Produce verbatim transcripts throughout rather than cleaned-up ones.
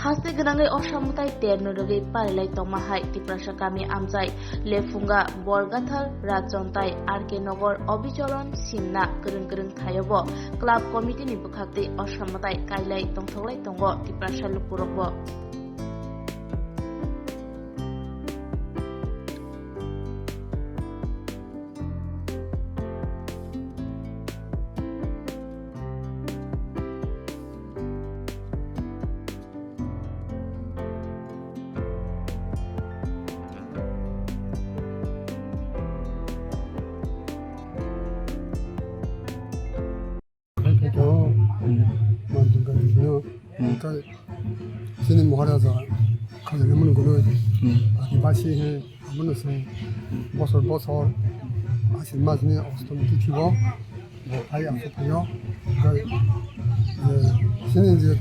Haste gwnangwi osamwtai terno rwgwi parilai tongma hai Tiprasa kami amchai Lephunga, Borgathal, Rajchontai, R K Nogor, Obichoron, Simna kwrwng kwrwng thaio bo club committee ni bwkhaktwi osamwtai kailai tongthoklai tongo Tiprasa lukurokbo. Khaito, ma Durga Devi no, hmm, tei chini Maharaja khajaimani gwnwi, hmm, Adibasi he abono se bosor bosor Ashin masni ostomi tithi o bo phai aswk phaio. Tei, eh, chini je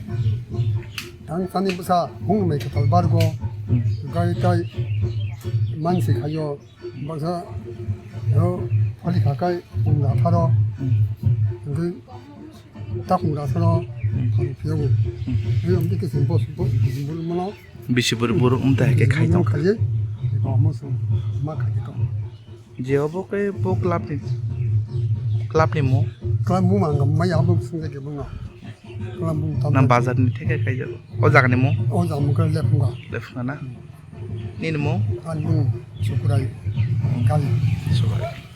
tang sani bwsa hung mai kwtal bargo, hmm, gai tai mansi khaio. Baksa, yo, pali kha kai, pung da pharo. Hingke, takung da pharo, pharo phiyago. Yo, amte khe se boss, boss, boss, boss, mano. Bisi buru, buru, um, ta ke khai tong. Khai ye, ko mo so, ma khai tong. Je obo ke bo club ni, club ni mo? Club mo ma ngam, ma ya bo sung ke bo na. Club mo tam. Na bazar ni theke khai jago. O jaga ni mo? O jaga mo ke Lephunga. Lephunga na? Nini mung? Ani mung Sukurai Kali. Sukurai.